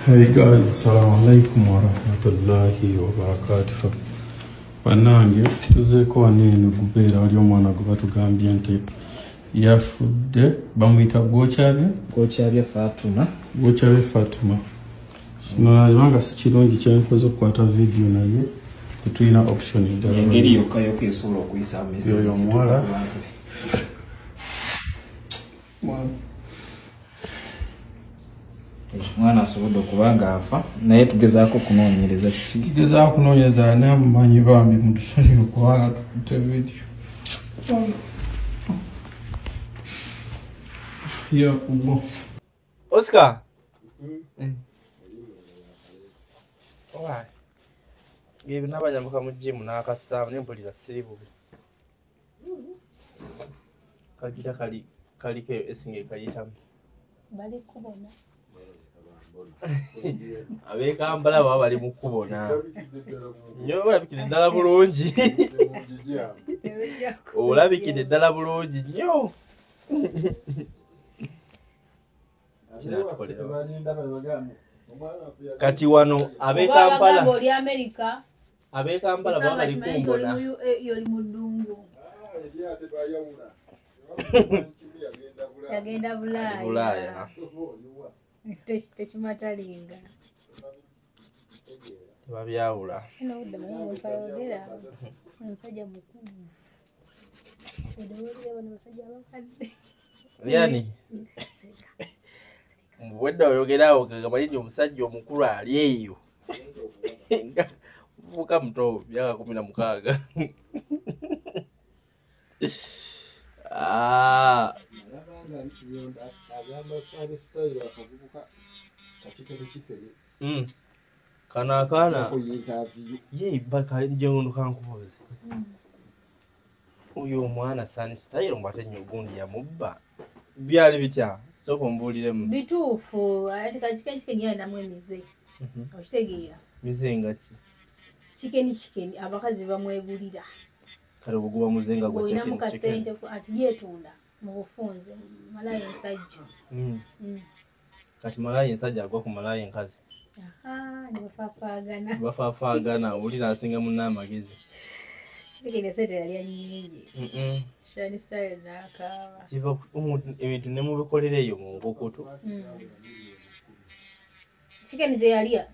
Hey guys, assalamu alaikum warahmatullahi wabarakatuh. Bannange tuzeeko wano eno gubeera wali omwana gwe batugambye nti yafudde, bamuyita Gwokyabye? Gwokyabye Fatuma. Gwokyabye Fatuma. Nalibanga si kirungi kyenkoze okukwata vidiyo, naye tetulina option endala. Engeri yokka yokka esobola okuyisa message. Yoyo omuwala. Mwana asobodde okuba ng'afa, naye tugezaako okunoonyereza kiki. Tugezaako okunoonyereza, naye amumanyi bambi mutusonyiwe kubanga tukutte vidiyo. Yo, Oscar. Why? Ngebyo n'abanyambuka mu gym n'akassaamu naye mpulira siri bubi. Kagira kali kaliko esinga ekayitamu. Bali kubona. Ab'e Kampala baba bali mu kubona. Nnyo olabikidde ddala bulungi. Olabikidde ddala bulungi nnyo. Kati wano ab'e Kampala oli America. Ab'e Kampala baba bali kumbona. Oli mu ddungu. Yagenda Bulaaya. Bulaaya. Tekimatalinga. Tebabyawula. Eno obudde manyi omuntu ayogera omusajja mukulu. Odowooza bano basajja abakadde. Yani mbwedda oyogerawo kagamanyi nti omusajja omukulu ali eyo. Muvubuka muto myaka 16. Ah. Kano akaana ye njengondo kankubuuze. Oyo omwana Sunny Style mbu ate nnyo gundi yamubba. Byali bitya? Sooka ombuuliremu. Bituufu, ate ka chicken chicken yalinamu emize. Okitegeera? Mize nga ki? Chicken chicken abakazi bamwegulira. Kale oguba muze nga gwa chicken Olinamu chicken. kasente ati yeetunda mu bufunze malaaya ensajja. Kati malaaya ensajja agwa ku malaaya enkazi. Aha, ne bafaafaagana. Bafaafaagana, owulira asinga munne amagezi. Chicken esente yalya nnyingi. Sunny Style n'akaaba. Kiva ebintu ne mubikolera eyo mu nkukutu. Chicken ze yalya.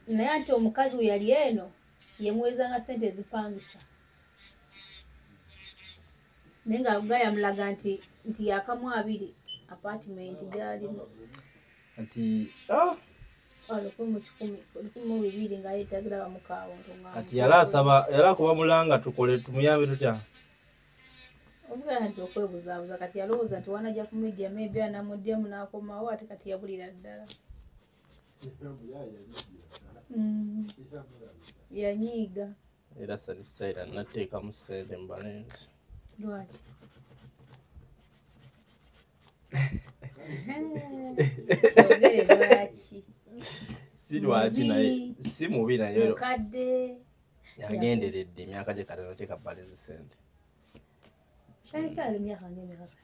Naye ate omukazi we yali eno yemuweezanga ssente ezipangisa. Naye nga gayamulaga nti yakamu 2 apartment gy'alimu. Kati 1,100 1,200 nga ye taziraba mu kawuntu. Kati yali asaba yali akuba mulanga tukole tumuyambe tutya? Omukazi nti okwebuzaabuza kati yalowooza nti wanajja ku media maybe anamuddyamu n'akomawo ate kati yabulira ddala. Yanyiiga. Era Sunny Style nateekamu ssente mu balenzi. Lwaki? Kyogere lwaki? Si lwaki naye si mubi naye. Mukadde. Yagenderedde emyaka gye kati anateeka balenzi ssente. Sunny Style emyaka ng'emeka kati?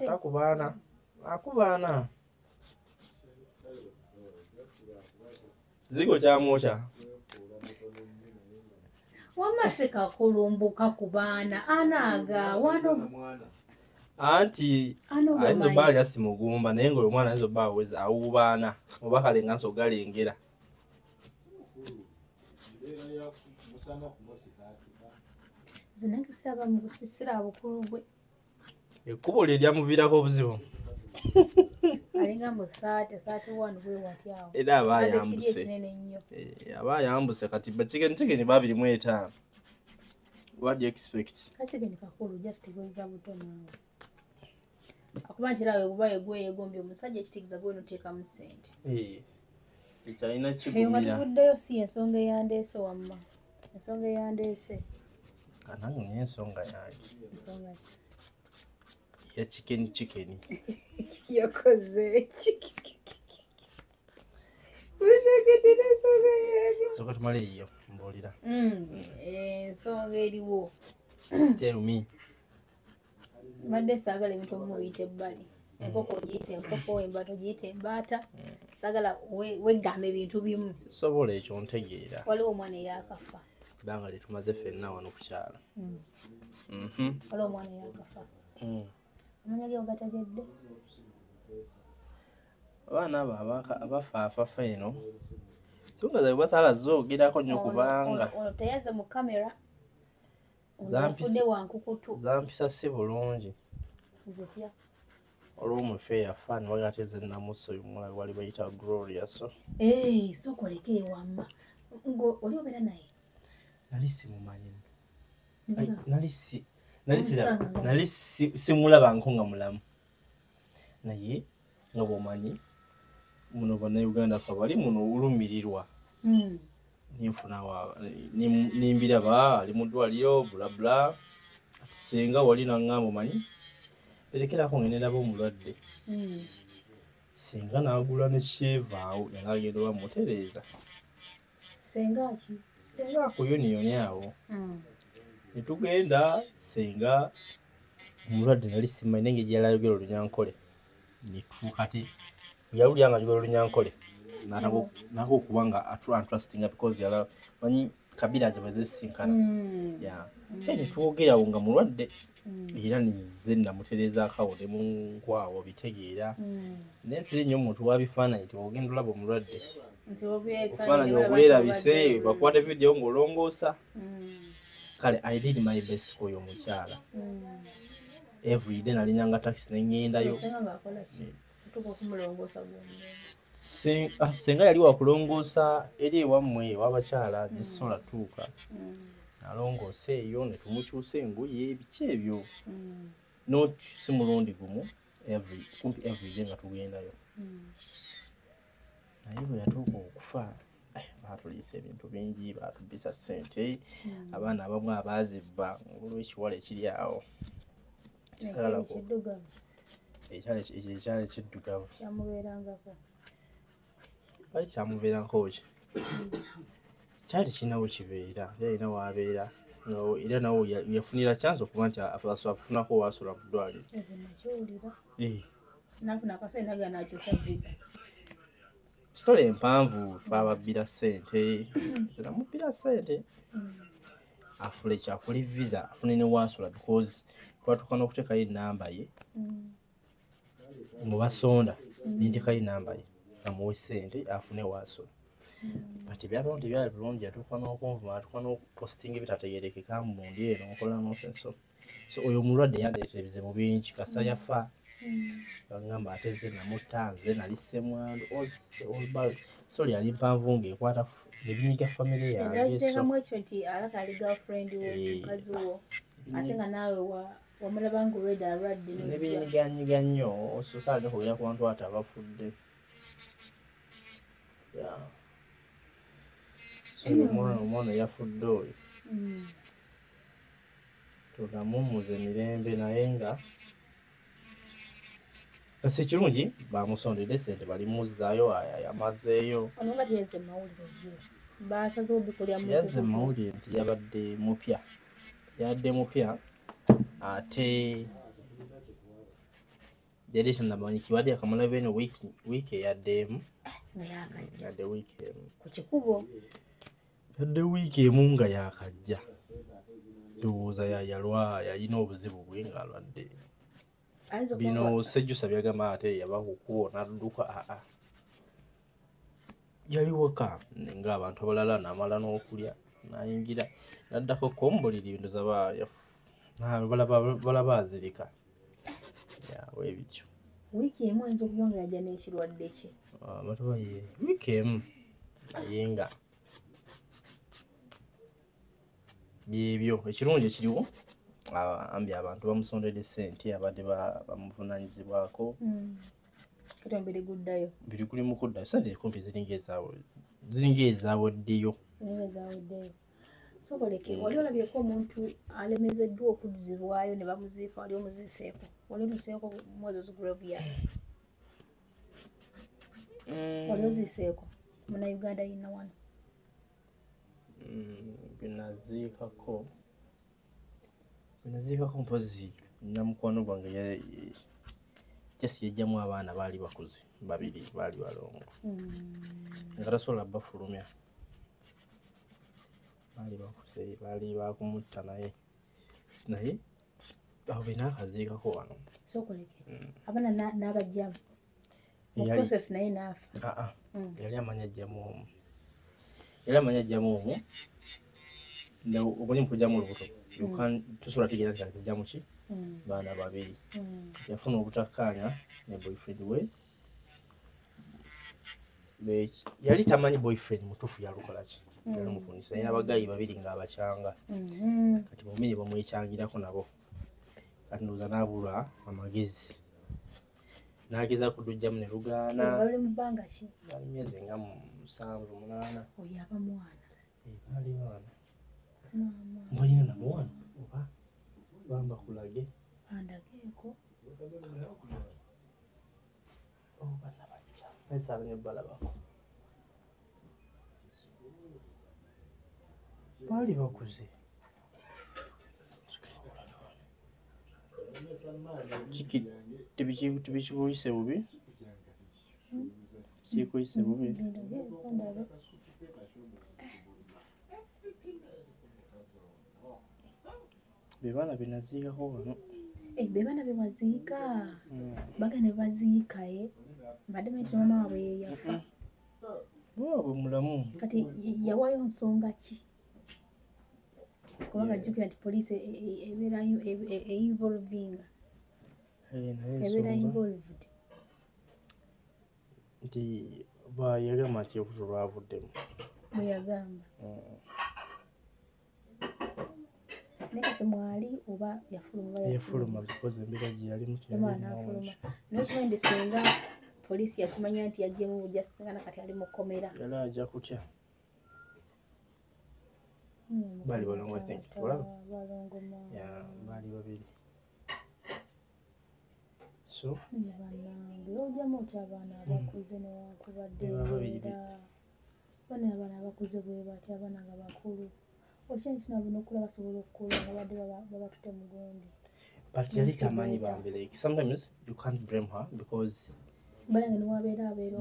Takubaana. Akubaana. Zigo kyamwokya. Wamma sekakulumbuka ku baana anaaga wano. Anti ayinza obba alya si mugumba naye ng'oyo omwana ayinza obba aweza awuubaana oba kale nga nsi ogalengera. Nze nange siraba mu busisira bukulu bwe. Ekkubo lye lyamuviirako obuzibu. Alinga mu 30, 31 bwe wati awo. Era aba ayambuse. Aba ayambuse kati chicken chicken 25. What do you expect? Kachicken kakulu just bweza buto naawe. Akuba nti era weguba yegwe yegombye omusajja ekitegeeza gwe n'oteekamu ssente. Ekyalina kigumira. Eyo nga tuvuddeyo si ensonga eyandeese wamma. Ensonga eyandeese. Kanange niyo ensonga yange. Ensonga ki? Ya chicken chicken. Yakoze ki? Sooka tumale eyo mbuulira. Ensonga eriwo. Tell me. Mbadde saagala ebintu omu biyita ebbali. Enkoko ogiyite enkoko, embaata ogiyite embaata. Saagala weggamba ebintu bimu. Sobola ekyo ntegeera. Waliwo omwana eyakafa. Ebbanga lye tumaze ffenna wano ku kyalo. Waliwo omwana eyakafa. Amanya ge ogategedde? Abaana abo abafaafafa eno songa zaabwe basaala zoogerako nnyo kubanga ono teyazze mu kamera. Yafudde wa nkukutu. Zampisa si bulungi. Zitya? Olw'omufu eyafa ne bagamba ate nze namusse oyo omuwala wali bayita Gloria so. Sooka oleke ewamma. Oli obeera naye? Nali simumanyi. Nali simulabanko nga mulamu. Naye nga bw'omanyi muno bannayuganda ffe abali muno olumirirwa. Ninfuna nimbiraba ali mu ddwaliro bula bula. Singa wali n'aŋŋamba omanyi perekerako ngende ndaba omulwadde. Singa n'agula ne sheeva awo yali agenda bamutereeza. Singa ki? Singa ku Union awo. Ne tugenda singa omulwadde nali simanyi naye engeri gy'yali ayogera Olunyankole. Ne tutuuka ate yawulira nga ayogera Olunyankole n'atandika okuba nga antrustinga because yala manyi kabira ze bwe zisisinkana. Ne twogera awo nga mulwadde era nze namutereezaako awo ne munkwawo bitegeera. Naye siri nnyo omuntu wa bifaananyi nti ogenda olaba omulwadde. Obufaananyi obwerabise bakwate vidiyo ng'olongoosa. Kale I did my best oyo omukyala. Every day nalinyanga taxi ne ŋŋendayo. Senga yali wakulongoosa eri ewammwe ew'abakyala gye sisobola tuuka. Nalongoosa eyo ne tumukyusa engoye biki ebyo. Not si mulundi gumu kumpi every day nga tugendayo. Naye bwe yatuuka okufa baatuliisa ebintu bingi, baatubbisa ssente, abaana abamu abaazibba olw'ekiwala ekiri awo. Ekyali ekiddugavu. Kyamubeerangako. Bali kyamubeerangako ki? Kyali kirina we kibeera, era alina w'abeera. Era nawo yafunira chance okuba nti afunako waasula mu ddwaliro. Ebyo nakiwulira. N'afuna akasente n'agenda n'akyusa visa. Sitole empanvu fe ababbira ssente. Nze namubbira ssente. Afule kyakole visa afune ne waasula because twatuuka n'okuteekayo ennamba ye. Mu basonda ne nteekayo ennamba ye amuwe ssente afune waasula. But ebyabamu tebyali bulungi yatuuka n'okunvuma atuuka n'okupositinga ebitategeerekeka mu ndi eno nkola nonsense. So oyo omulwadde yandeetera ebizibu bingi kasita yafa. Bangamba ate nze namutta nze nali ssemwandu soli yali mpanvu ng'ekwata nebinyiga famire yange. Ebyateekamu ekyo nti alaka ali girlfriend wo mukazi wo ate nga naawe wamulaba ng'olwedde alwadde. Nebinyiganyiga nnyo so saala nnyo kwogera ku bantu ate abafudde. Omwana eyafudde oyo tunamuwummuza emirembe naye nga kasi ekirungi bamusondedde ssente balimuzzaayo yamazeeyo. Ono nga teyazze mu mawulire ye baasazeewo bikolya mu Yazze mu mawulire nti yabadde mupya. Yabadde mupya ate yali tannamanyikibwa yabadde yaakamala eno wiiki eyaddeemu. Nga yaakajja. Yadde wiiki emu. Ku kikubo. Yadde wiiki emu nga yaakajja. Ndowooza yalwa yalina obuzibu bwe ng'alwadde. Bino Sejjusa byagamba ate yaba ku kkubo n'adduka aa. Yali waka ng'abantu abalala n'amala n'okulya n'ayingira n'addako ko mu buliri ndowooza balaba azirika. Bwe bityo. Wiiki emu ayinza okuba nga yajja n'ekirwadde kye. Abantu baye wiiki emu naye nga byebyo ekirungi ekiriwo ambi abantu bamusondedde ssente abadde bamuvunaanyizibwako. Kati omubiri guddayo. Omubiri guli mu kuddayo ssente kumpi ziringa ezaaweddeyo. Ziringa ezaaweddeyo. Soboleke wali olabyeko omuntu alemezeddwa okuzzibwayo ne bamuziika wali omuziiseeko wali otuuseeko mu ezo zi graveyards? Wali oziiseeko munnayuganda yenna wano? Bye naziikako mpozzi nina mukwano gwange Just yajjamu abaana baali bakuze babiri baali balongo. Nga tasobola bafulumya. Baali bakuze baali bakumutta naye. Naye awo be n'akaziikako wano. Sookoleke. Abaana n'abajjamu. Mu process naye n'afa. Yali amanyi ajjamu omu. Yali amanyi ajjamu omu. Omanyi mu kujjamu olubuto. Tosobola tegeera nti akijjamu ki? Baana babiri. Yafuna obutakkaanya ne boyfriend we. Yali tamanyi boyfriend mutuufu yalukola ki. Yalumufunisa. Yalina abagayi babiri ng'abakyanga. Kati bombi ne bamwekyangirako nabo. Kati ndowooza n'abulwa amagezi. N'agezaako kudujjamu ne lugaana. Lwali mu bbanga ki? Lwali myezi nga 7, 8. Oyo aba mwana. Baali baana. Mbalina nabo wano oba bamba kulage. Bandageeko. Oba nabajja. Naye saala nnyo balabako. Baali bakuze. Kiki tebikikuyise bubi? Kikuyise bubi? Be baana be naziikako wano. Be baana be waziika. Bagenda ne baziika Mbadde manyi nti maama waabwe ye yafa. Waabwe mulamu. Kati yawaayo nsonga ki? Kubanga jjukira nti poliisi ebeera einvolvinga. Ebeera involved. Nti yagamba nti olubuto lwavuddemu. Bwe yagamba. Naye kati mwali oba yafuluma? Yafuluma because embeera gye yalimu teyali. Naye kimanyi nti singa poliisi yakimanya nti yaggyemu bujja singa kati ali mu kkomera. Yali ajja kutya. Baali balongo I think. Olaba? Balongo maama. Yeah, baali babiri. So? Bannange ojjamu otya abaana abakuze newankubadde embeera. Bano abaana abakuze bwe batyo abaana nga bakulu. Okimanyi nti nabo n'okula basobola okukula nga badde babatute mugundi. But yali tamanyi bambi like sometimes you can't blame her because Balange newabeera abeera.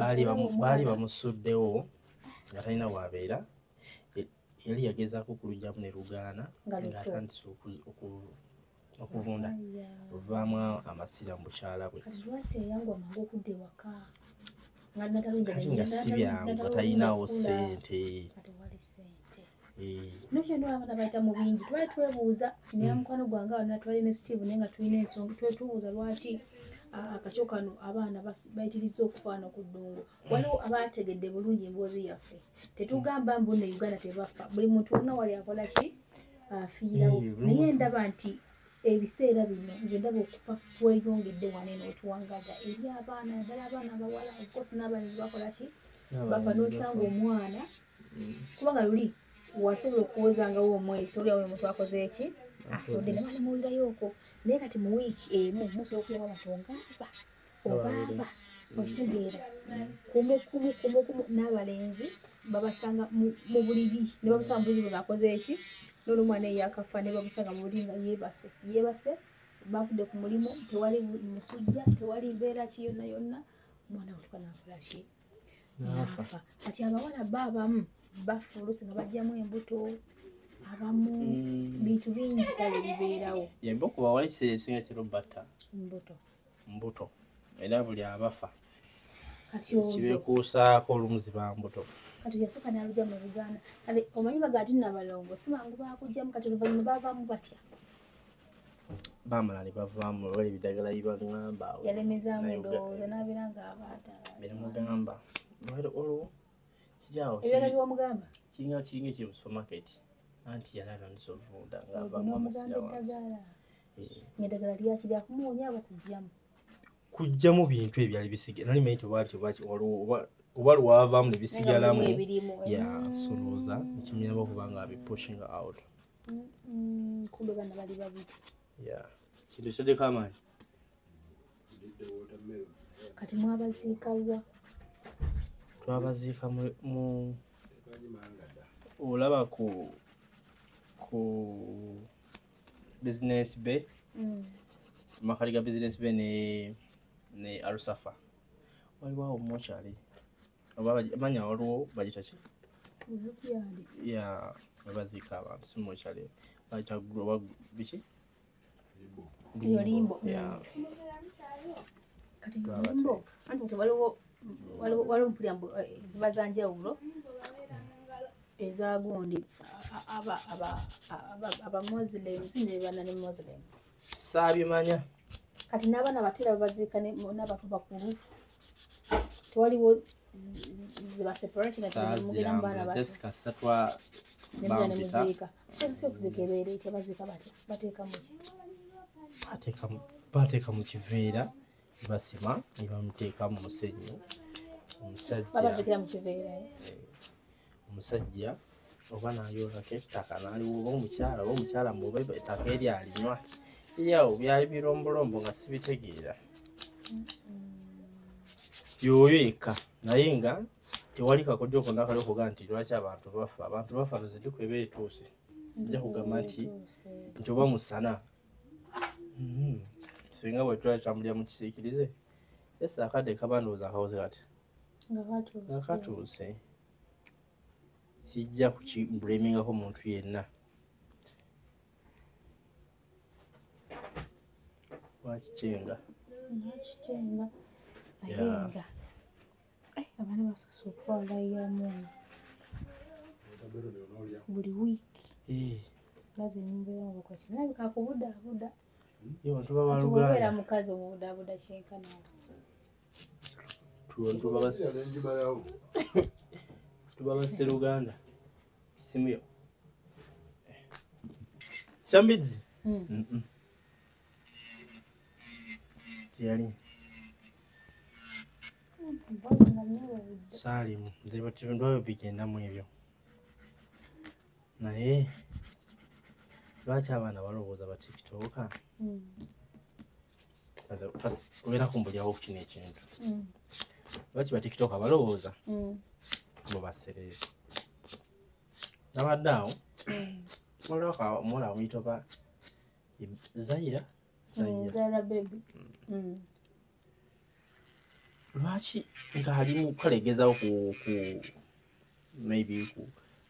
Baali bamusuddewo nga talina waabeera. Yali yagezaako okulugyamu ne lugaana ng'atandise okuvunda oluvaamu amasira mu bukyala bwe. Kati lwaki teyanguwa mangu okudda ewaka? Ate nga si byangu nga talinawo ssente. Nokyo nno abaana bayita mu bingi. Twali twebuuza naye mukwano gwange awo twali ne Steve naye nga tulina ensonga twetubuuza lwaki akakyo kano abaana bayitirizza okufaana ku ddungu. Waliwo abaategedde bulungi emboozi yaffe. Tetugamba mbu ne Uganda tebafa. Buli muntu wonna wali akola ki afiirawo. Naye ndaba nti ebiseera bino nze ndaba okufa kweyongedde wano eno otuwangaza eri abaana naddala abaana abawala of course n'abalenzi bakola ki bafa n'osanga omwana kubanga luli wasobola okuwozangawo omwezi toliawo omuntu akoze eki afudde ne banamuwulirayo okwo. Naye kati mu wiiki emu musobola okulaba abantu ng'aba obaaba okitegeera kumu kumu kumu kumu n'abalenzi babasanga mu buliri ne bamusanga mu buliri bwe bakoze eki n'olwomwana eyakafa ne bamusanga mu buliri nga yeebase yeebase bavudde ku mulimu tewali musujja tewali mbeera ki yonna yonna omwana butuka n'akola ki n'afa. Kati abawala bo abamu bafa oluusi nga baggyamu embuto abamu bintu bingi kale bibeerawo. Embuto ku bawala ekiseera ekisinga kitera obbatta mbuto era buli abafa kati kibeekuusaako olumu ziba mbuto. Kati yasooka n'alugya mu Uganda. Kale omanyi baga ati nno abalongo si mangu baakugyamu kati oluvannyuma baavaamu batya? Baamala ne bavaamu olwa ebiddagala bye baŋŋamba awo. Yalemezaamu ndowooza n'abeera ng'abaata. Bye namugamba. Olwo kiri awo. Ebiddagala bye wamugamba? Kiringa ekiri mu supermarket. Anti yali atandise ovunda ng'avaamu amasira wansi. Ng'eddagala lyaki lyakumuwonya oba kuggyamu? Kuggyamu bintu ebyali bisigala. Nali manyi oba lwavaamu ne bisigalamu. Yeah, so ndowooza ekimuyamba okuba nga abipushinga out. Kumbe baana bali babiri. Yeah. Kintu kitaddeko amaanyi. Kati mwabaziika wa? Twabaziika mu olaba ku business bay. Makali ga business bay ne Ne Arusafa. Waliwo awo mochari. Oba manya waliwo bagita ki? Yeah, baziika abantu si mochari. Bagita oba biki? Limbo. Yeah. Kati limbo. Anti waliwo waliwo mpulira mbu ziba za njawulo eza gundi aba Muslims ne bana ne Muslims. Saabimanya. Kati n'abaana batera babaziika n'abantu bakulu. Tewaliwo ziba separate na mugenda mu baana bato. Jessica satwa bampita. So okuziika ebeera etya? Baziika batya? Bateeka mu ki? Bateeka mu kiveera, basima ne bamuteeka mu musenyu. Omusajja babaziikira mu kiveera. Omusajja oba n'ayoolako ettaka n'aliwo oba omukyala mbu ettaka eri alinywa. Yawo byali birombolombo nga sibitegeera. Yoyo yekka naye nga tewali kakodyo konna kali okugaa nti lwaki abantu bafa. Abantu bafa nze ndi kweba etuuse. Sijja kugamba nti oba musana. Singa bwe twali tutambulira mu kisiikirize, ese akadde kaba ndowooza akawoze kati nga katuuse. Sijja kukiblamingako muntu yenna. Wakikyenga. Nakikyenga. Naye nga abaana basusse okufa walayamu buli wiiki. Ngaze embeera mu bukoki nalabika akubudaabuda. Yo ntuba baluganda. Obeera mukazi omubudaabuda kyenkana. Tuba basseruganda. Simu yo. Kyambidzi? Teyali. Saalimu nze ndwayo bigendamu ebyo. Naye lwaki abaana balowooza ba TikToker? Obeera kumbulirawo ku kino ekintu. Lwaki ba TikToker balowooza bo basereere? Nabadde awo waliwo omuwala amuyita oba Zaira? Zaira baby. Lwaki ng'ali mu kalegezawo ku maybe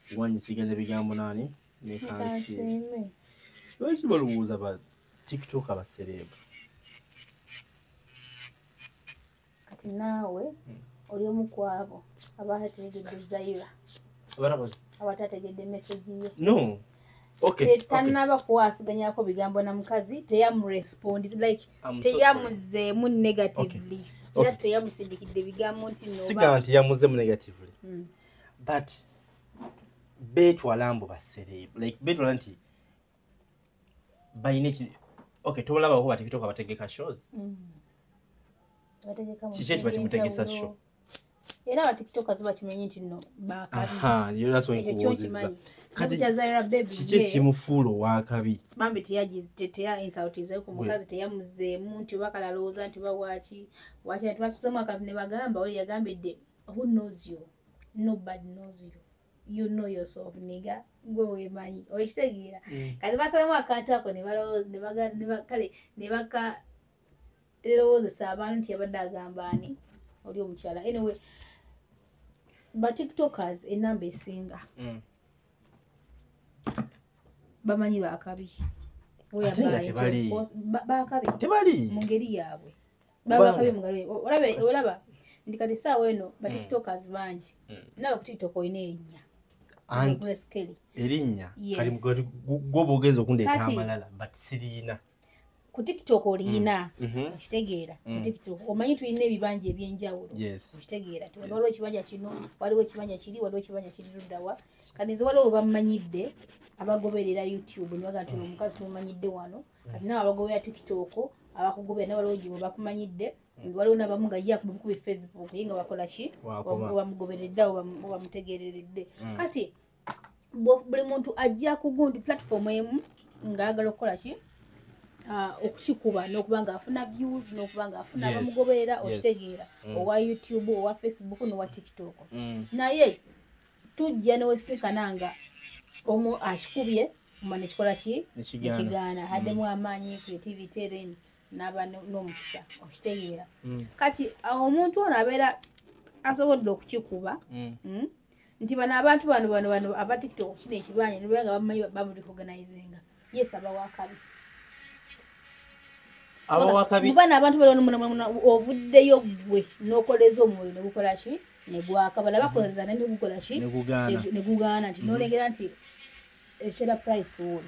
kuwanyisiganya ebigambo naani ne Kansiime. Lwaki balowooza ba TikToker basereebu? Kati naawe oli omu ku abo abatategedde Zaira. Abatategedde message yo. No. Okay. Tannaba kuwasiganyako bigambo na mukazi, teyamurespondi like teyamuzzeemu negatively. Era teyamusindikidde bigambo nti no. Siga nti yamuzzeemu negatively. But beetwala mbu basereebu. Like beetwala nti balina okay, tobalabako ba TikToker bategeka shows. Kiki ekiba kimutegesa show? Era aba TikTokers bakimanyi nti nno baakabi. Aha, that's why nkubuuzizza. Kati Zaira baby kiki ekimufuula ow'akabi? Bambi teya insultize ku mukazi, teyamuzzeemu nti oba kalalowooza nti oba waaki waaki. Twasizemu akantu ne bagamba oli yagambidde who knows you? Nobody knows you. You know yourself, nigga. Gwe weemanyi. Okitegeera. Kati basalamu akantu ako ne ne bakalowoozesa abantu nti yabadde agamba ani oli omukyala. Anyway, ba TikTokers enamba esinga bamanyi baakabi. Baakabi tebali mu ngeri yaabwe. Baakabi mu ngeri olaba nti kati essaawa eno ba TikTokers bangi. Naawe ku TikTok olina erinnya. Anti erinnya kali gwoba ogenza okundeeta amalala but siriina. Ku TikTok olina okitegeera. Ku TikTok omanyi tulina ebibanja ebyenjawulo. Okitegeera waliwo ekibanja kino, waliwo ekibanja kiri, waliwo ekibanja kiri luddawa. Kati nze waliwo bamanyidde abagoberera YouTube ne bagamba nti omukazi tumumanyidde wano. Kati naawe abagoberera TikTok abakugoberera nawe waliwo gye bakumanyidde. Waliwo n'abamu nga ye akuba bukubi Facebook ye nga bakola ki bamugoberedde awo bamutegeereredde. Kati buli muntu ajja ku gundi platform emu ng'ayagala okukola ki okukikuba n'okuba ng'afuna views n'okuba ng'afuna abamugoberera okitegeera owa YouTube owa Facebook n'owa TikTok. Naye tujja newesinkana nga omu akikubye omala nekikola ki nekigaana, addemu amaanyi creativity then n'aba n'omukisa, okitegeera. Kati omuntu ono abeera asobodde okukikuba nti bano abantu bano aba TikTok kino ekirwanye ne nga bamumanyi bamurecognizinga. Yes, abawakabi. Abawakabi. Bano abantu bano ovuddeyo ggwe n'okoleza omuliro ne gukola ki? Ne gwaka. Bala bakoleza ne gukola ki? Ne gugaana nti n'olengera nti Sheila Price wuno.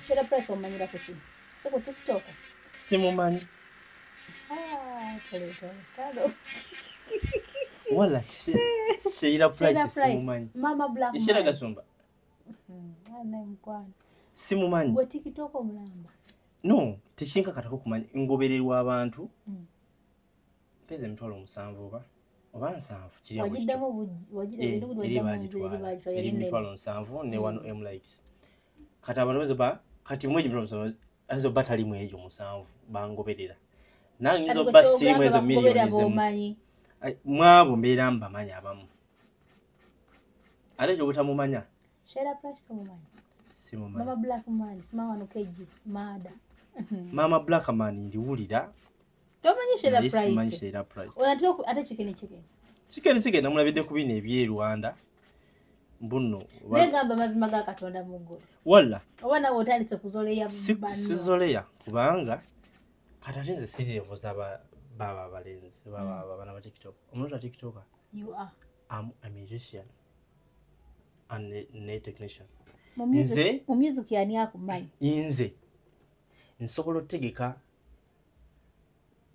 Sheila Price omanyira ku ki? Si ku TikTok? Simumanyi. Wala Sheila Price simumanyi. Mama Black. Sheila Gasumba. Simumanyi. Gwe TikTok omulamba. No, tekinka katako kumanya ngobererwa abantu. Mpeze 7,000 oba 7 kiri awo. Wagiddamu eri 7,000 ne 1M likes. Kati abantu bazoba kati mweji 7,000 azo batali mwejo 7 bangoberera. Nange nzo basi mwezo milioni zemu. Mwabo mbeera mbamanya abamu. Ate kyobutamumanya. Sheila Price tomumanyi. Simumanyi. Mama Black Man, simama no KG, mada. Mama Black Man ndiwulira. Tomanyi Sheila Price. Simanyi Sheila Price. Onatera ate chicken chicken. Chicken chicken namulabidde ku bino eby'e Rwanda. Mbuno. Negamba mazima ga Katonda mu ggulu. Walla. Oba nawe otandise kuzoleya banno. Sizoleya kubanga kati ate nze sirirevo z'aba baba abalenzi baba abaana ba TikTok. Omuntu wa TikToker. You are. I'm a musician and a technician. Mu music yani akumanyi. Nze nsobola otegeka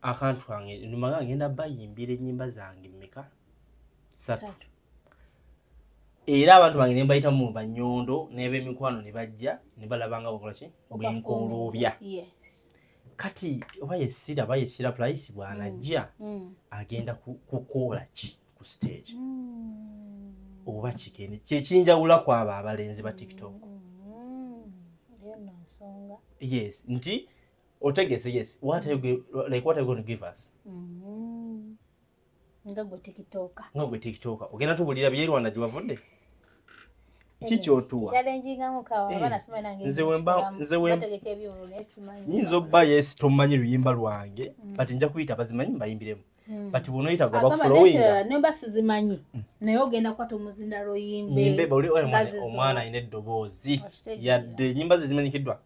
akantu kange ndumanga ngenda bayimbira ennyimba zange mmeka 3. Era abantu bange ne mbayita mu banyondo n'eb'emikwano ne bajja ne balabanga bakola ki bwenkoolobya. Yes. Kati oba yesira oba yesira Price bw'anajja agenda kukola ki ku stage oba kigende kyekinjawula kwabo abalenzi ba TikTok. Yes, nti otegese yes. What are you like? What are you going to give us? Nga gwe TikToker. Nga gwe TikToker. Ogenda tubulira bye Rwanda gye wavudde. Ki kyotuwa? Challenginga mukawa abaana simanyi nange. Nze wemba bategeka ebyobululu naye simanyi. Nyinza obba yes tomanyi luyimba lwange but nja kuyita bazimanyi mbayimbiremu. But bw'onoyita gwe bakufollowinga. Nemba sizimanyi naye ogenda kukwata omuzindalo oyimbe. Nyimbe buli omwana alina eddoboozi yadde ennyimba ze zimanyikiddwa.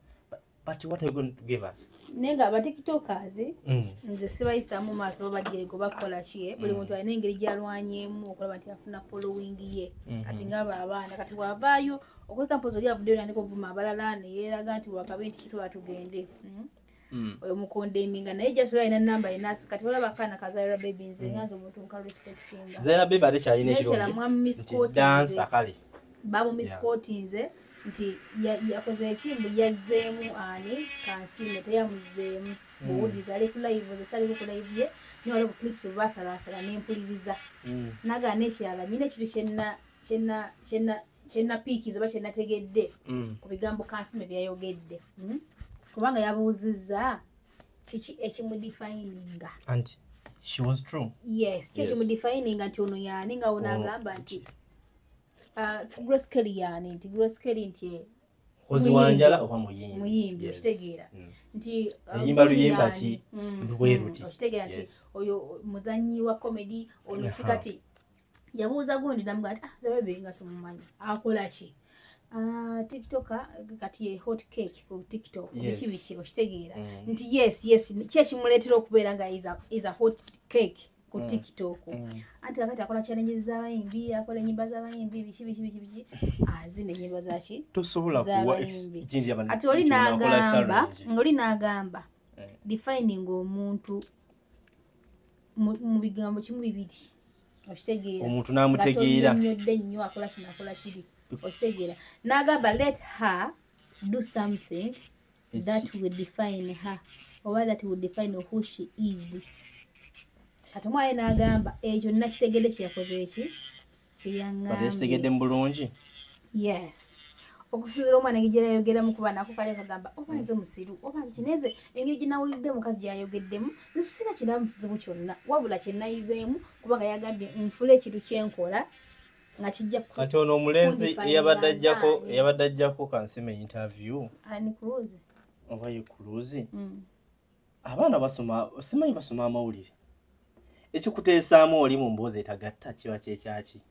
But what are you going to give us? Nenga aba TikTokers nze sibayisaamu maaso babajjerego bakola ki buli muntu alina engeri gy'alwanyeemu okulaba nti afuna following ye. Kati ng'abo abaana kati bw'avaayo okuleka mpozi oli avuddeyo n'atandika okuvuma abalala ne yeeraga nti wakabe nti kitwala tugende. Oyo mukondeminga naye just alina namba enasi kati olaba akaana ka Zaira Baby nze nga nze omuntu nka respectinga. Zaira Baby ate kyalina ekirungi dansa kale. Bamumisquotinze nti yakoze ekimbu yazzeemu ani Kansiime teyamuzzeemu buwuliza ali ku live ze sali ku live ye naye waliwo clips baasalasala n'empuliriza. Nagaana ekirala nnyina ekintu kyenna piikiza oba kyennategedde ku bigambo Kansiime byayogedde. Kubanga yabuuzizza kiki ekimudefininga. And she was true. Yes, kiki ekimudefininga nti ono yaani nga ono agamba nti Grace Kelly yaani nti Grace Kelly nti Ozi wanjala oba muyimbi. Muyimbi okitegeera. Nti eyimba luyimba ki lweruti. Okitegeera nti oyo muzannyi wa comedy ono kikati yabuuza gundi namugamba nti Zaira nga simumanyi akola ki? TikToker kati ye hot cake ku TikTok biki biki okitegeera nti yes yes ki ekimuleetera okubeera nga is a hot cake ku TikTok. Anti kakati akola challenges z'abayimbi akola ennyimba z'abayimbi biki biki biki biki azina ennyimba zaki tosobola kuwa ati oli n'agamba ng'oli n'agamba defining omuntu mu bigambo kimu bibiri okitegeera omuntu n'amutegeera nnyo nnyo akola kino akola kiri okitegeera n'agamba let her do something that will define her oba that will define who she is. Kati omwana n'agamba ekyo nakitegedde kye yakoze eki kyeyaŋŋambye. Yakitegedde mu bulungi. Yes. Okusinziira omwana engeri gye yayogeramu kuba nako kale kagamba oba nze musiru oba nze kineze engeri gye nawulidde omukazi gy'ayogeddemu nze sirina kiramu kizibu kyonna wabula kye nayizeemu kubanga yagambye nfule ekintu kye nkola nga kijja. Kati ono omulenzi eyabadde ajjako Kansiime interview. Ani Cruz? Oba ye Cruz? Abaana basoma, simanyi basoma amawulire. Ekikuteesaamu oli mu mboozi etagatta kiba kyekyaki.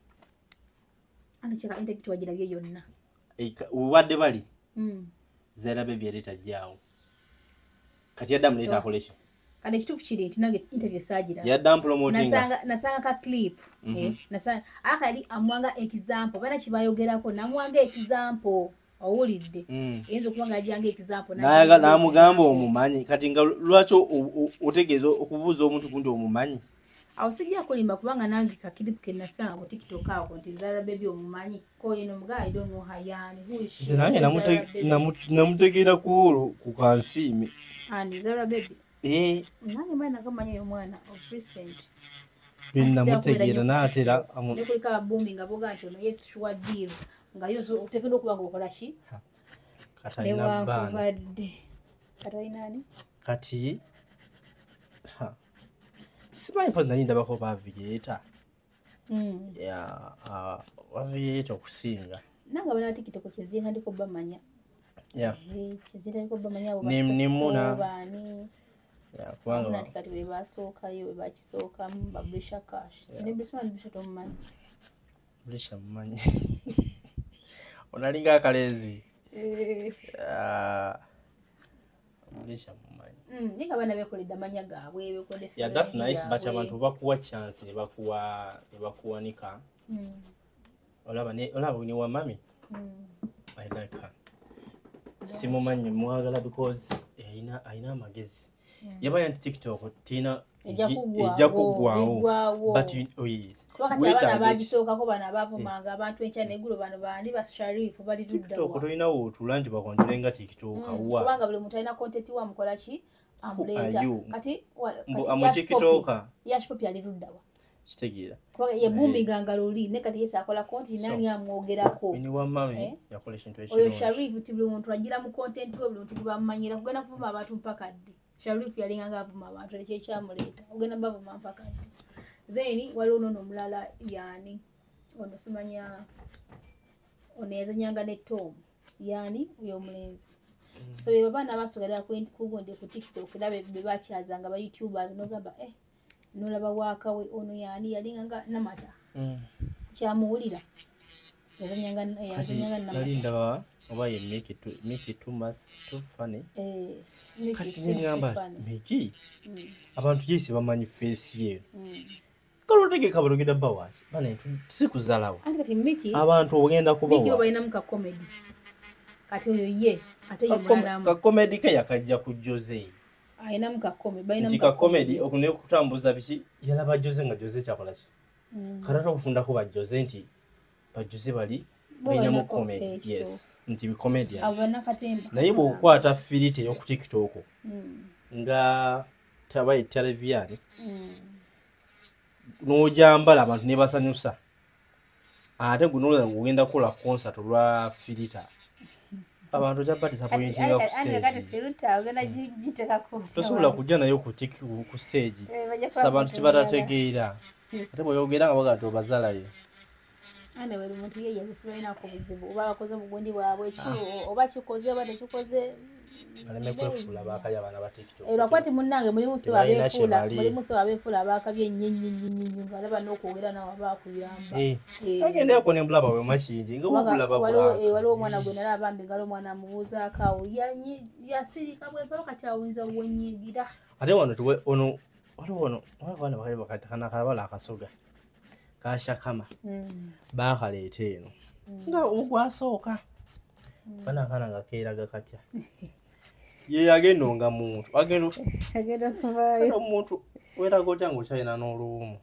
Ani kyeka interview twagirabye yonna. Obadde bali Zara Baby yaleeta jjaawo. Kati yaddamu leeta akoleki. Kale ekituufu kiri nti nange interview saagira. Yaddamu promotinga. Nasanga ka clip. Nasanga akali amwanga example. Bana kibayogerako namwanga example. Owulidde. Eyinza okuba nga yajjanga example. N'amugamba omumanyi. Kati nga lwaki otegeeza okubuuza omuntu gundi omumanyi? Awo sijja kulimba kubanga nange ka clip ke nasanga ku TikTok ako nti Zara Baby omumanyi. Ko yeno muga I don't know her yani. Who is she? Nze nange namutegeera ku olwo ku kansiime. Ani Zara Baby? Nange mwana kamanyi oyo mwana of recent. Namutegeera n'atera ne kuliko ababooming aboga nti ono ye sure deal. Nga yo oteekeddwa okuba nga okola ki? Kati alina bbaana. Kati alina ani? Kati simanyi mpozi nali ndabako baviyeeta. Baviyeeta okusinga. Nange abaana ba TikTok kyezintandika obbamanya. Kyezintandika obbamanya abo Nimuna. baani. Kubanga nti kati be basookayo be bakisookamu ba Brisha Cash. Ne Brisha Brisha tomumanyi. Brisha mumanyi. Onalinga akalenzi. Brisha mumanyi. Naye abaana beekoledde amanya gaabwe, beekoledde. Yeah, that's nice, but abantu bakuwa chance ne bakuwanika. Olaba ne wa mami. I like her. Simumanyi mwagala because alina amagezi. Yabaya nti TikTok tina ejja kuggwawo. But oh yes. Wakati abaana bagisookako bano abaavumanga abantu enkya n'eggulo bano bandi ba Sharifu bali ludda wa. TikTok tolina w'otuula nti bakwanjule nga TikTok wa. Kubanga buli muntu alina content we amukola ki? Amuleeta. Kati Yash Poppy ali ludda wa. Kitegeera. Kubanga ye boominganga luli ne kati yese akola content nani amwogerako. Ni wa mami yakola ekintu ekirungi. Oyo Sharifu ti buli muntu agira mu content we buli muntu gubamanyira kugenda kuvuma abantu mpaka ddi. Sharifu yalinga nga avuma abantu ekyo ekyamuleeta ogenda bavuma mpaka ddi. Then waliwo n'ono omulala yaani ono simanya ono yazannyanga ne Tom yaani oyo omulenzi. So be baana abasookera kugundi ku TikTok era be bakyazanga ba YouTubers n'ogamba n'olaba waakawe ono yaani yalinga nga Namata. Kyamuwulira yazannyanga Namata. Nali ndaba oba ye make it too much too funny. Kati ngamba Miki abantu yesi bamanyi face ye. Kalo tegeka balogenda bawachi bana sikuzalawo. Anti kati Miki abantu ogenda kubawa. Miki obalina muka comedy. Kati oyo ye ate ye mulalamu. Ka comedy ke yakajja ku Jose. Ayina muka comedy balina muka comedy okune kutambuza biki yalaba Jose nga Jose kyakola ki. Karata okufundako ba Jose nti ba Jose bali balina mu comedy. Yes. Nti bi comedian. Abana katemba. Naye bw'okwata filite yo ku TikTok. Nga tabayi television. N'ojambala abantu ne basanyusa. Ate guno ogenda kukola concert olwa filita. Abantu ojja disappointinga ku stage. Kati filita ogenda gitekako. Tosobola kujja nayo ku ku stage. Abantu kibatategeera. Ate bw'oyogera nga bagamba obazalayo. Ane buli muntu ye yazisibalina ku buzibu oba bakoze obugundi bwabwe ekikulu oba kikoze oba tekikoze. Baleme kwefuula baakali abaana ba TikTok. Lwakuba ti munnange mulimu si babeefuula abaakabye ennyo ennyo ennyo nnyo ng'alaba n'okwogera nawe aba akuyamba. Agendeyako ne mulaba we Makindye nga bw'omulaba bw'aka. Waliwo omwana gwe nalaba bambi nga omwana amubuuzaako awo yasirika bwempaba kati awunza wonnyigira. Ate wano ono waliwo ono abaana bakali bakati akabala akasoga. Kashakama baakaleeta eno nga ogwasooka bana akaana nga keeraga katya ye agenda nga muntu agenda okuvaayo omuntu weeraga otya ng'okyalina n'oluwumu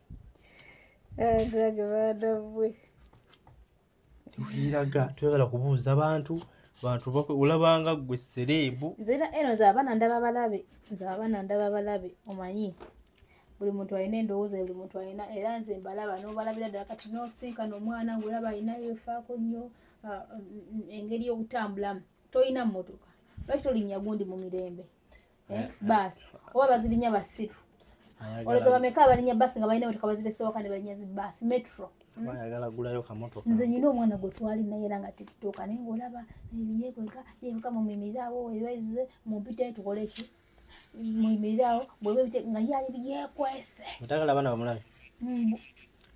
weeraga toyagala kubuuza bantu olabanga ggwe sereebu. Nze eno nze abaana ndaba balabe omanyi buli muntu alina endowooza buli muntu alina era nze mbalaba n'obalabira ddala kati n'osinkana omwana ng'olaba alina yeefaako nnyo engeri y'okutambulamu tolina mmotoka lwaki tolinnya gundi mu mirembe baasi oba bazirinnya basiru olowooza bameka abalinnya baasi nga balina emmotoka bazirese waka ne balinnya zi baasi metro. Nze nnina omwana gwe twali naye era nga TikTok naye ng'olaba yeekweka yeekweka mumimirire awo ebaize mumpite tukole ki. Muyimirirawo bwebe nga yali yekwese. Mutagala abaana bamulabe.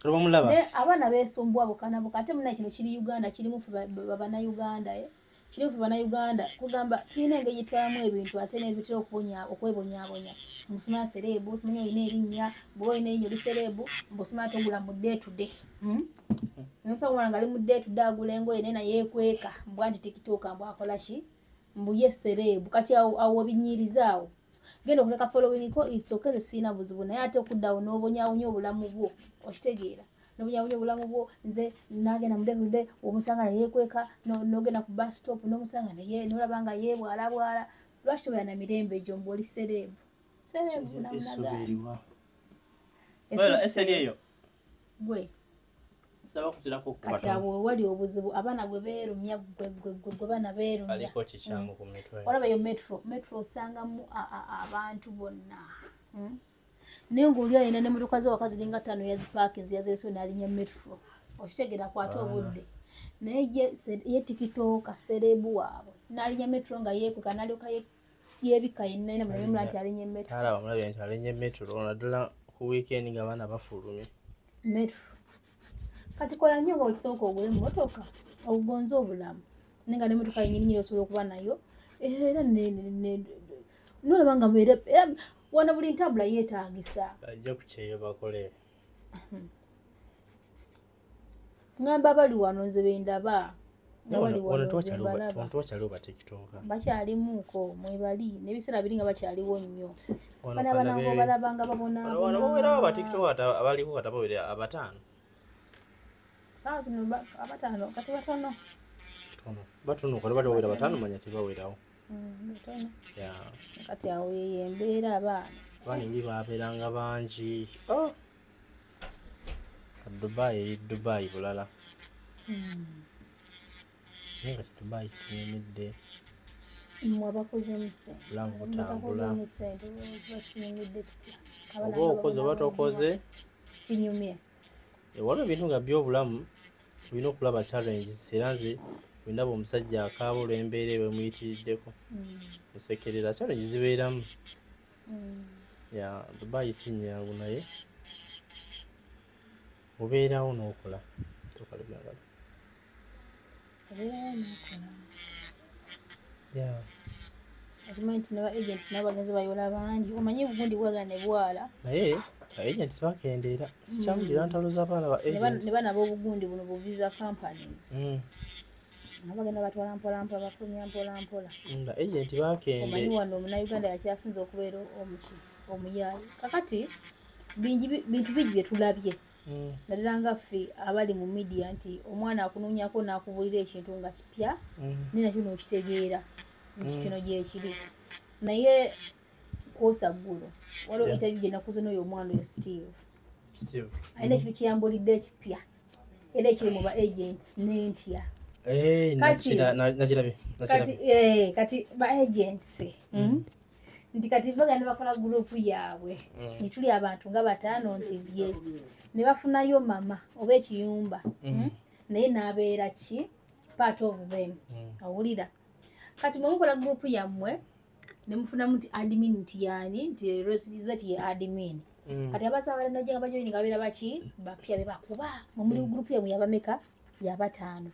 Tolobamulaba. Ne abaana beesumbwa bokana boka ate muna kino kiri Uganda kirimu ffe bannayuganda kirimu ffe bannayuganda kugamba tulina engeri gyetwalamu ebintu ate n'ebitera okwebonyaabonya. Musoma celeb, osimanya olina erinnya, bw'oba olina erinnya oli celeb, mbw'osimanya togula mu day to day. Nsobola omwana ng'ali mu day to day agula engoye naye nayeekweka mbwa nti TikTok mbw akola ki mbu ye celeb kati awo obinyiriza awo. Genda okuleka following ko it's okay sirina buzibu naye ate okuddawo n'obonyaabonya obulamu bwo okitegeera n'obonyaabonya obulamu bwo nze nagenda mu day to day omusanga neyeekweka n'ogenda ku bus stop n'omusanga naye n'olaba nga yeebwalabwala lwaki tobeera na mirembe egyo mbu oli celeb. Celeb namna gani? Gwe. Kati awo wali obuzibu abaana gwe beerumya gwe baana beerumya. Aliko kikyamu ku mitwe. Olaba yo metro osangamu abantu bonna. Naye ng'oli alina n'emmotoka ze waka ziringa ttaano yazipaakinze yazeeso n'alinnya metro. Okitegeera akwate obudde. Naye ye TikTok celeb waabwe n'alinnya metro nga yeekweka n'alyoka yeebikka yenna yenna muleme nti alinnya metro. Alaba mulabye nti alinnya metro naddala ku weekend ng'abaana bafulumye. Metro. Kati kola nnyo nga okisooka ogule emmotoka ogugonze obulamu naye nga n'emmotoka yennyini nnyini osobola okuba nayo era nolaba nga era wano buli ntambula yeetaagisa. Bajja ku kyeyo bakole. Ŋŋamba abali wano nze be ndaba. Wano tewakyaliwo ba TikToker. Bakyalimuuko mwebali n'ebiseera biri nga bakyaliwo nnyo. Bano abanango balaba nga babonaabona. Wano bawerawo ba TikToker abaliko kati bawera abataano. Saawa zino abataano kati batono. Batono kati bawera bataano manya tebawerawo. Batono. Kati awo yeyo embeera abaana. Abaana eri babeeranga bangi. Dubai eri Dubai bulala. Naye nga Dubai kinyumidde. Mmwe abakoze ssente. Obulamu butambula. Kinyumidde kitya? Oba okoze oba tokoze. Kinyumye. Waliwo ebintu nga by'obulamu olina okulaba challenges era nze bwe ndaba omusajja akaaba olw'embeera ebemuyitiriddeko osekerera challenge zibeeramu. Dubai si nnyangu naye obeerawo n'okola tokola byagala. Obeerawo n'okola. Okimanyi nti ne ba agents nabo bagenze bayola bangi omanyi obugundi bwagala ne bwala. Naye agents bakendeera sikyawulira ntalo z'abaana ba agents. Ne bano ab'obugundi buno bu visa companies. Nabo bagenda batwala mpola mpola bafulumya mpola mpola. Ba agent bakende. Omanyi wano omunnayuganda yakyasinze okubeera omuyaaye. Kakati bintu bingi bye tulabye. Naddala nga ffe abali mu media nti omwana akunoonyako n'akubuulira ekintu nga kipya naye nakyo n'okitegeera nti kino gyekiri. Naye kwosa ggulo waliwo interview gye nakoze n'oyo omwana oyo Steve. Alina ekintu kye yambuulidde ekipya era ekiri mu ba agents n'entya. Nakirabye. Kati ba agents nti kati bagenda bakola gurupu yaabwe nti tuli abantu nga bataano nti ye ne bafunayo mama oba ekiyumba naye n'abeera ki part of them awulira. Kati mwe mukola gurupu yammwe ne mufunamu nti admin nti yaani nti Rosette ye admin. Kati abasaabala nojja nga bajoyininga babeera baki bapya be bakuba mwe muli gurupu yammwe yabameka yabataano.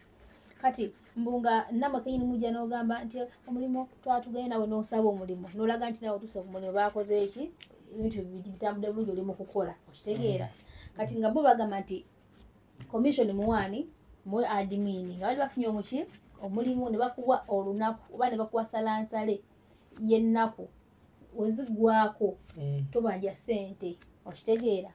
Kati mbunga namwe kenyini mujja n'ogamba nti omulimu twatugenda nawe n'osaba omulimu n'olaga nti nawe otuuse ku mulimu baakoze eki ebintu bitambudde bulungi oli mu kukola okitegeera. Kati nga bo bagamba nti commission muwaani muwe admin nga bali bafunye omuki omulimu ne bakuwa olunaku oba ne bakuwa salansale y'ennaku weziggwako tobanja ssente okitegeera.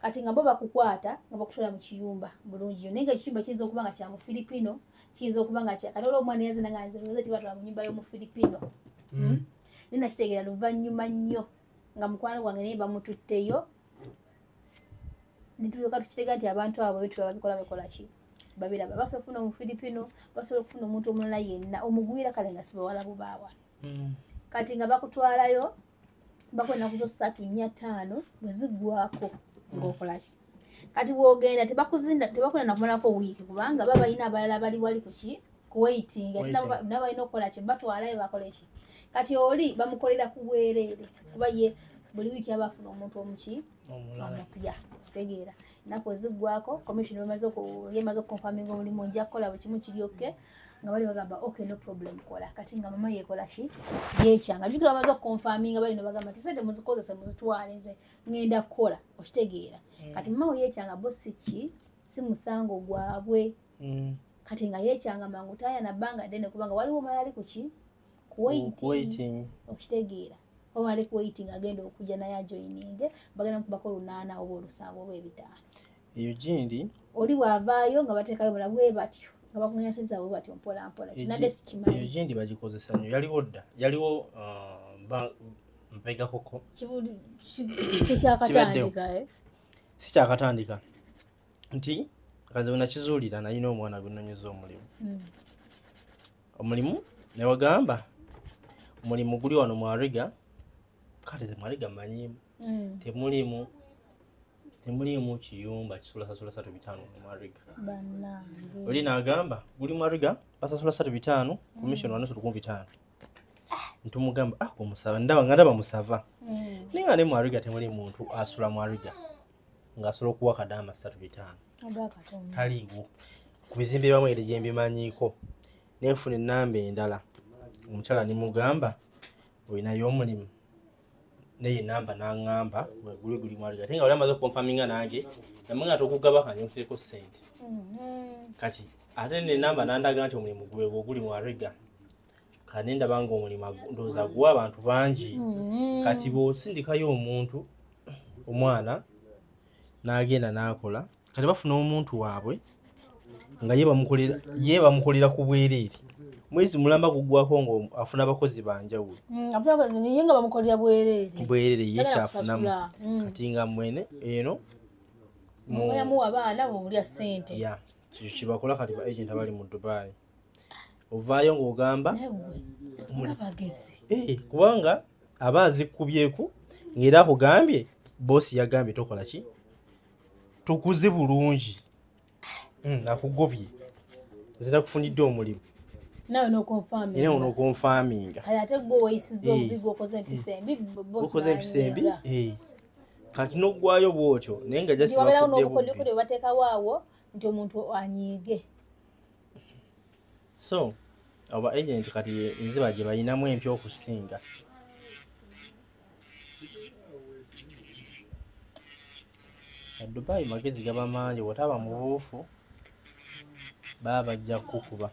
Kati nga bo bakukwata nga bakutwala mu kiyumba bulungi nnyo naye nga ekiyumba kiyinza okuba nga kya mu Filipino kiyinza okuba nga kya kati olwo omwana yazina nga nze Rosette batwala mu nnyumba y'omu Filipino. Naye nakitegeera luvannyuma nnyo nga mukwano gwange naye bamututteyo ne tulyoka tukitegeera nti abantu abo ebintu babikola bakola ki babiraba. Basobola okufuna Omufilipino, basobola okufuna omuntu omulala yenna omugwira kale nga si bawalabu baawano. Kati nga bakutwalayo bakuwa ennaku zo 3, 4, 5 bwe ziggwako ng'okola ki. Kati bw'ogenda tebakuzinda tebakola na kumalako wiiki kubanga baba balina abalala bali wali ku ki ku waiting ate nabo balina okukola ki batwalayo bakole ki. Kati oli bamukolera ku bwereere kuba ye buli wiiki aba afuna omuntu omuki omupya, kitegeera. Ennaku eziggwako commission bamaze okuconfirminga omulimu, nja kukola buli kimu kiri okay, nga bali bagamba okay no problem kola. Kati nga mama yeekola ki, yeekyanga. Jjukira bamaze okuconfirminga bali ne bagamba nti sente muzikozese muzitwale nze ŋŋenda kukola, okitegeera. Kati mama we yeekyanga bo si ki, si musango gwabwe. Kati nga yeekyanga mangu taaya na bbanga ddene kubanga waliwo omulala ali ku ki, ku waiting, okitegeera. Oba ali ku waiting agenda okujja naye ajoininge, bagenda mukubako 8 oba 7 oba 5. Eyo gindi oli bw'avaayo nga bateekayo mulala bwe batyo nga bakuŋŋaanya bwe batyo mpola mpola. Kinadde sikimanyi. Eyo gindi bagikozesa nnyo, yaliwo dda, yaliwo mpegakoko. Kyekyakatandika si kyakatandika nti kazi nakizuulira nalina omwana gwe nnonyeza omulimu. Omulimu ne wagamba omulimu guli wano mu Ariga, kale ze mu Ariga mmanyiimu, temulimu kiyumba kisula sasula 3.5 mu Ariga. Oli n'agamba guli mu Ariga basasula 3.5, commission 1.5. Ntumugamba omusava ndaba nga ndaba musava. Naye nga ne mu Ariga temuli muntu asula mu Ariga ng'asobola okuwa kadaama 3.5. Taliiwo. Ku bizimbe bamwe ere gye mbimanyiiko. Ne nfuna ennamba endala. Omukyala ne mugamba olinayo omulimu. Naye ennamba n'aŋŋamba guli guli mu Ariga. Ate nga wali amaze okukonfaminga nange, namugamba tokugaba kanye nkuteeko ssente. Kati ate n'ennamba n'andaga nti omulimu gwegwo guli mu Ariga. Kati ne ndaba ng'omulimu ndowooza guwa abantu bangi. Kati bw'osindikayo omuntu, omwana n'agenda n'akola, kati bafuna omuntu waabwe nga ye bamukolera ku bwereere. Mwezi mulamba guggwako ng'afuna abakozi banjawulo. Ye nga bamukolera bwereere. Bwereere ye kyafunamu. Kati nga mwene eno muwa abaana mumulya ssente. Ya, kyo kyebakola kati ba agent abali mu Dubai. Ovaayo ng'ogamba nga bagezi. Kubanga aba azikubyeku ng'era akugambye boosi yagambye tokola ki? Tukuze bulungi. Akugobye. Nze nakufunidde omulimu. Nawe n'okonfaminga. Era n'okonfaminga. Kale ate gwe weeyisizza obubi gw'okoze empisa embi, boosi okoze empisa embi. Kati n'oggwayo bw'otyo naye nga just wabeerawo n'obukodyokodyo bwe bateekawo awo nti omuntu anyiige. So aba agent kati enziba gye balinamu empya okusinga. Dubai magezi gaba mangi, bw'otaba mubuufu baba bajja kukukuba.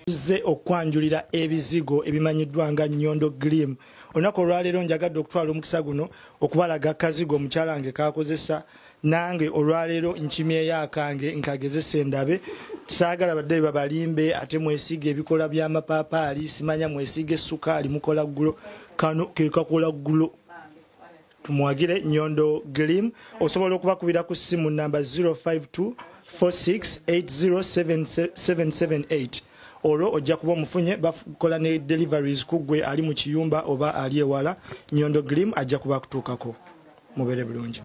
Tuzze okwanjulira ebizigo ebimanyiddwa nga Nyondo Glim. Olunaku olwaleero njagadde okutwala omukisa guno okubalaga akazigo omukyala wange k'akozesa, nange olwaleero nkimyeyo akange nkagezese endabe. Saagala badde babalimbe ate mwesiige ebikola by'amapaapaali, simanya mwesiige essukaali mukola ggulo, kano ke kakola ggulo. Tumwagire Nyondo Glim. Osobola okubakubira ku ssimu namba 052 4680778. Olwo ojja kuba omufunye, bakola ne deliveries ku ggwe ali mu kiyumba oba ali ewala. Nyondo Glim ajja kuba akutuukako. Mubeere bulungi.